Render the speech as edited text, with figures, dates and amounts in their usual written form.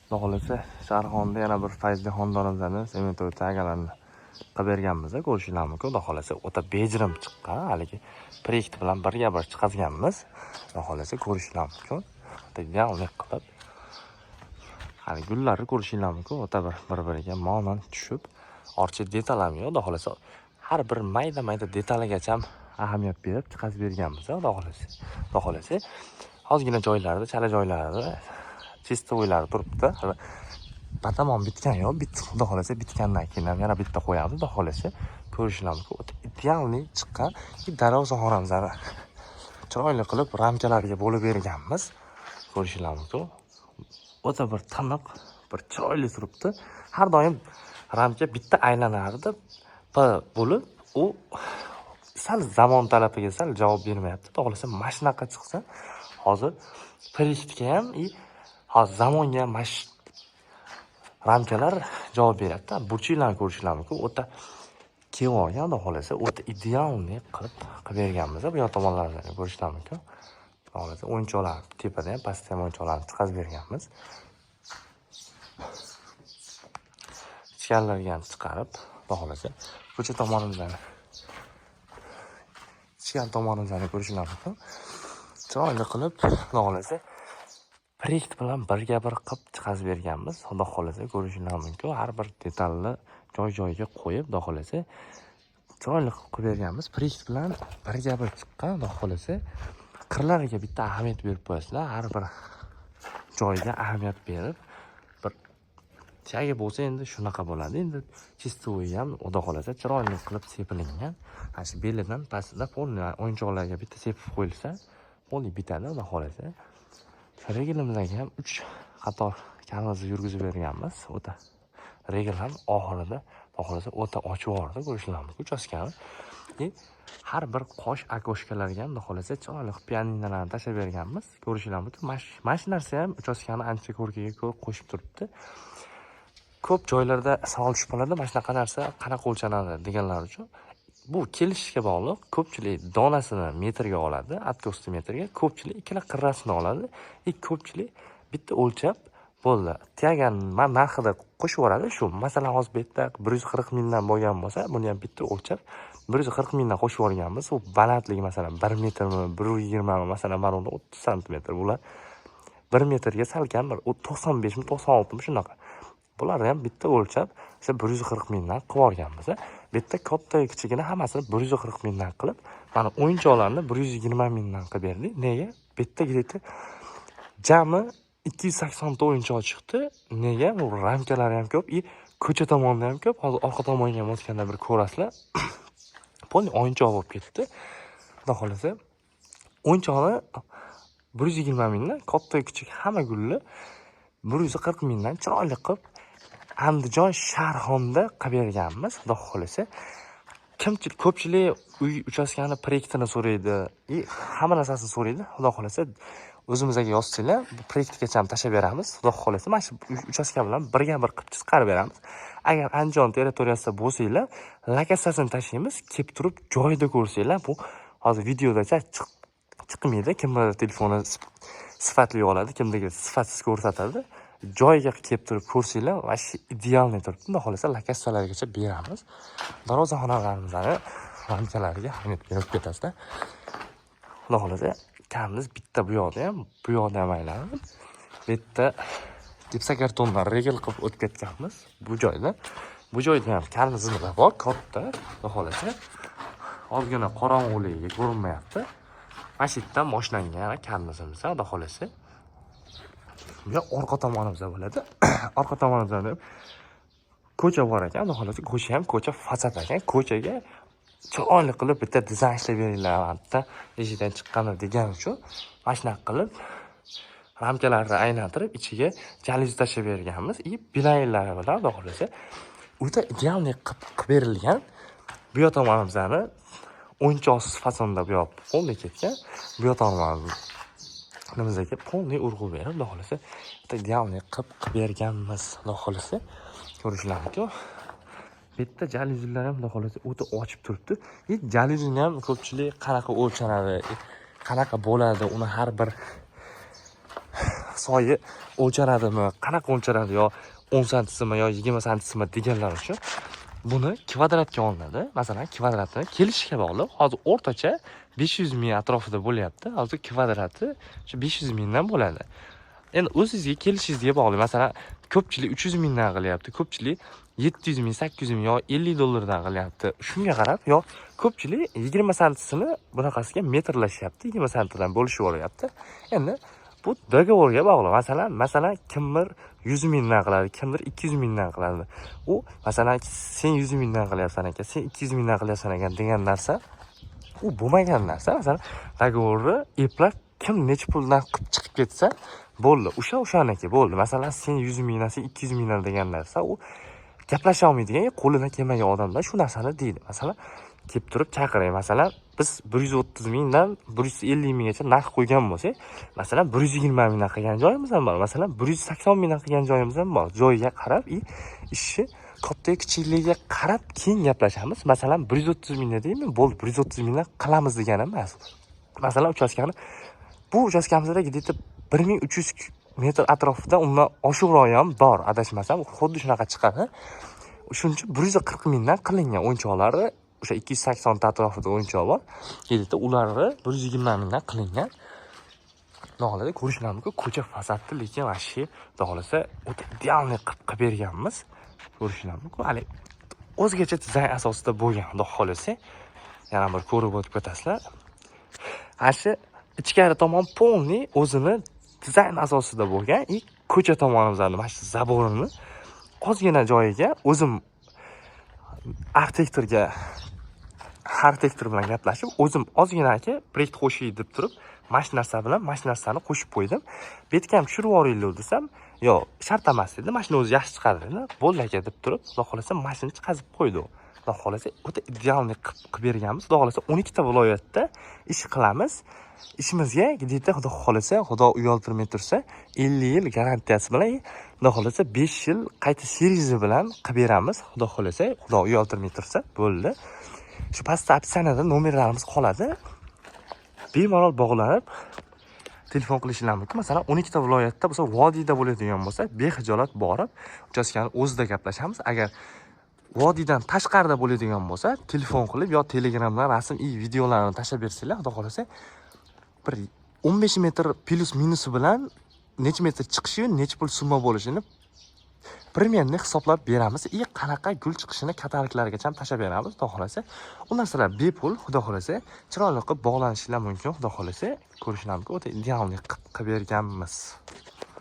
Xudo xohlasa, Sharxonda yana bir fayzli xonadonimizni sementoy tagalarni qilib berganmiz, ko'rishinglar mumkin. Xudo xohlasa, o'ta bejirim chiqqan, haligi proyekt bilan birga bir chiqazganmiz. Xudo xohlasa, ko'rishinglar mumkin. O'ta idealniy qilib. Hali gullarni ko'rishinglar mumkin, o'ta bir-biriga monand tushib, orcha detal ham yo'q, xudo xohlasa, har bir mayda-mayda detaligacha ham ahamiyat berib chiqazib berganmiz, xudo xohlasa. Xudo xohlasa, ozgina joylarda, chala joylarda чистовой lari turibdi. Hali batamom bitgan yo'q, bitta xudo xohlasa bitgandan keyin ham yana bitta qo'yamiz, xudo xohlasa, ko'rishinglar mumkin. O'ta идеальный chiqqan darvozaxonamizni chiroyli qilib ramkalarga bo'lib berganmiz. Ko'rishinglar mumkin. O'ta bir tiniq, bir chiroyli turibdi. Har doim ramka bitta aylanardi, P bo'lib, u sal zamon talabiga sal javob bermayapti. Xudo xohlasa, mana shunaqa chiqsa, hozir proyektga ham и hozir zamonga ham mana shu ramkalar javob beryapti. Burchaklarni ko'rishinglar mumkin. O'ta kelib olgan, xudo xohlasa, o'ta идеальный qilib qilib berganmiz. Bu yoq tomonlarini ko'rishlar mumkin. Xudo xohlasa, o'yinchoqlar tepada ham, pastda ham o'yinchoqlarni chiqazib berganmiz. Ichkarilarga ham chiqarib, xudo xohlasa, ko'cha tomonimizdan, ichkari tomonimizni ko'rishinglar mumkin. Chiroyli qilib, xudo xohlasa, proyekt bilan birga bir qilib chiqazib berganmiz. Xudo xohlasa, ko'rishinglar mumkin. Har bir detalni joy-joyiga qo'yib, xudo xohlasa, chiroyli qilib qilib berganmiz. Proyekt bilan birga bir chiqqan, xudo xohlasa, qirlariga bitta ahamiyat berib qo'yasizlar. Har bir joyiga ahamiyat berib, bir tagi bo'lsa endi shunaqa bo'ladi. Endi чистовой ham xudo xohlasa chiroyli qilib sepilingan. Mana shu belidan pastida полный o'yinchoqlarga bitta sepib qo'yilsa, полный bitadi, xudo xohlasa. Regelimizga ham 3 qator karnizni yurgizib berganmiz. O'ta regel ham oxirida xudo xohlasa o'ta ochib yubordi, ko'rishinglar mumkin uchastkani. И har bir qosh окошка larga ham xudo xohlasa chiroyli qilib pianinolarni tashlab berganmiz. Ko'rishinglar mumkin. Mana shu narsa ham uchastkani ancha ko'rkiga ko'rk qo'shib turibdi. Ko'p joylarda savol tushib qoladi, mana shunaqa narsa qanaqa o'lchanadi deganlar uchun. Bu kelishishga bog'liq. Ko'pchilik donasini metrga oladi, откос ni metrga, ko'pchilik ikkala qirrasini oladi. И ko'pchilik bitta o'lchab bo'ldi. Тяга ni narxida qo'shib yuboradi shu. Masalan, hozir bu yerda 140 mingdan bo'lgan bo'lsa, buni ham bitta o'lchab 140 mingdan qo'shib yuborganmiz. U balandligi masalan 1 metrmi, 1.20 mi, masalan, mana unda 30 santimetr bular. 1 metrga salkam bir 95 mi, 96 mi shunaqa. Bularni ham bitta o'lchab, o'sha 140 mingdan qilib yuborganmiz. Bu yerda katta kichigini hammasini 140 mingdan qilib, mana o'yinchoqlarni 120 mingdan qilib berdik. Nega? Bu yerda где-то jami 280 ta o'yinchoq chiqdi. Nega? Bu ramkalari ham ko'p, и ko'cha tomonda ham ko'p. Hozir orqa tomonga ham o'tganda bir ko'rasizlar. Полный o'yinchoq bo'lib ketdi. Xudo xohlasa, o'yinchoqni 120 mingdan, katta kichik hamma gulni 140 mingdan chiroyli qilib Andijon Sharxonda qilib berganmiz, xudo xohlasa. Kimchilik, ko'pchilik uy uchastkani proyektini so'raydi и hamma narsasini so'raydi. Xudo xohlasa, o'zimizga yozsanglar, bu proyektgacha ham tashlab beramiz. Xudo xohlasa, mana shu uchastka bilan birga bir qilib chiqarib beramiz. Agar Andijon territoriyasida bo'lsanglar, lokatsiyasini tashlaymiz, kelib turib joyida ko'rsanglar, bu hozir videodacha chiqmaydi. Kimnidir telefoni sifatli oladi, kimniki sifatsiz ko'rsatadi. Joyiga kelib turib ko'rsanglar, вообще идеальный turibdi. Xudo xohlasa, lokatsiyalargacha beramiz. Darvozaxonalarimizni ramkalariga ahamiyat berib ketasizlar. Xudo xohlasa, karniz bitta bu yoqda ham, bu yoqda ham aylanib, bu yerda gipsokartondan regel qilib o'tib ketganmiz bu joyda. Bu joyda ham karnizimiz bor, katta, xudo xohlasa. Ozgina qorong'uligiga ko'rinmayapti. Mana shu yerdan boshlangan yana karnizimiz, xudo xohlasa. Bu yoq orqa tomonimizda bo'ladi. Orqa tomonimizda ko'cha bor ekan, xudo xohlasa, ko'cha ham ko'cha fasad ekan. Ko'chaga chiroyli qilib bitta dizayn ishlab beringlar, bitta eshikdan chiqqanda degan uchun mana shunaqa qilib ramkalarni aylantirib ichiga jalyuzi tashlab berganmiz и bilaylari bilan, xudo xohlasa, o'ta идеальный qilib berilgan. Bu yoq tomonimizni o'yinchoqsiz fasonda bu yoq полный ketgan. Bu yoq tomonimizga полный urg'u berib, xudo xohlasa, o'ta идеальный qilib berganmiz, xudo xohlasa, ko'rishlar mumkin. Bu yerda jalyuzilar ham, xudo xohlasa, o'ta ochib turibdi. И jalyuzini ham ko'pchilik qanaqa o'lchanadi, qanaqa bo'ladi, uni har bir Soyi o'lchanadimi, qanaqa o'lchanadi, yo 10 santisimi yo 20 santisimi deganlar uchun buni kvadratga olinadi. Masalan, kvadratini kelishiga bog'liq. Hozir o'rtacha 500 ming atrofida bo'lyapti. Hozir kvadrati shu 500 mingdan bo'ladi. Endi o'zingizga kelishingizga bog'liq. Masalan, ko'pchilik 300 mingdan qilyapti, ko'pchilik 700 ming, 800 ming yo 50 dollardan qilyapti. Shunga qarab, yo ko'pchilik 20 santisini bunaqasiga metrlashyapti, 20 santidan bo'lishib yuboryapti. Endi bu договор ga bog'liq. Masalan, kimdir 100 mingdan qiladi, kimdir 200 mingdan qiladi. U masalan, sen 100 mingdan qilyapsan ekan, sen 200 mingdan qilyapsan ekan degan narsa u bo'lmagan narsa. Masalan, договор ni eplab, kim necha puldan qilib chiqib ketsa bo'ldi, o'sha o'shaniki bo'ldi. Masalan, sen 100 mingdan, sen 200 mingdan degan narsa u gaplasha olmaydigan, qo'lidan kelmagan odamlar shu narsani deydi. Masalan, kelib turib chaqiring. Masalan, biz 130 mingdan 150 minggacha narx qo'ygan bo'lsak, masalan, 120 mingdan qilgan joyimiz ham bor, masalan, 180 mingdan qilgan joyimiz ham bor. Joyiga qarab и ishni katta kichikligiga qarab keyin gaplashamiz. Masalan, 130 mingda deymi, bo'ldi, 130 mingdan qilamiz degani emas. Masalan, uchastkani, bu uchastkamizda где то 1300 metr atrofida, undan oshiqroq ham bor, adashmasam, xuddi shunaqa chiqadi. Shuning uchun 140 mingdan qilingan o'yinchoqlari, o'sha 280 ta atrofida o'yinchoq bor где то, ularni 120 mingdan qilingan. Xudo xohlasa, ko'rishlar mumkin ko'cha fasadni, lekin вообще, xudo xohlasa, o'ta идеальный qilib berganmiz. Ko'rishlar mumkin, hali o'zgacha dizayn asosida bo'lgan. Xudo xohlasa, yana bir ko'rib o'tib ketasizlar. Ana shu ichkari tomon полный o'zini dizayn asosida bo'lgan и ko'cha tomonimizni mana shu забор ini ozgina joyiga o'zim arxitektor bilan gaplashib, o'zim ozgina aka proyekt qo'shay deb turib, mana shu narsa bilan mana shu narsani qo'shib qo'ydim. Bu yerga ham tushirib yuboringlar desam, yo'q, shart emas dedi, mana shuni o'zi yaxshi chiqadi dedi. Bo'ldi aka deb turib, xudo xohlasa, mashina chiqazib qo'ydi u. Xudo xohlasa, o'ta идеальный qilib berganmiz. Xudo xohlasa, 12 ta viloyatda ish qilamiz. Ishimizga где то, xudo xohlasa, xudo uyaltirmay tursa, 50 yil garantiyasi bilan, xudo xohlasa, 5 yil qayta servisi bilan qilib beramiz. Xudo xohlasa, xudo uyaltirmay tursa, bo'ldi. Shu pastda описание da nomerlarimiz qoladi, bemalol bog'lanib telefon qilishinglar mumkin. Masalan, 12 ta viloyatda bo'lsa, vodiyda bo'ladigan bo'lsa, bexijolat borib uchastkani o'zida gaplashamiz. Agar vodiydan tashqarida bo'ladigan bo'lsa, telefon qilib yo Telegramdan rasm и videolarni tashlab bersanglar, xudo xohlasa, bir 15 metr plyus minusi bilan necha metr chiqishi, necha pul summa bo'lishini примерно hisoblab beramiz и qanaqa gul chiqishini kataloglargacha ham tashlab beramiz. Xudo xohlasa, u narsalar bepul. Xudo xohlasa, chiroyli qilib bog'lanishinglar mumkin. Xudo xohlasa, ko'rishinglar mumkin, o'ta идеальный qilib berganmiz.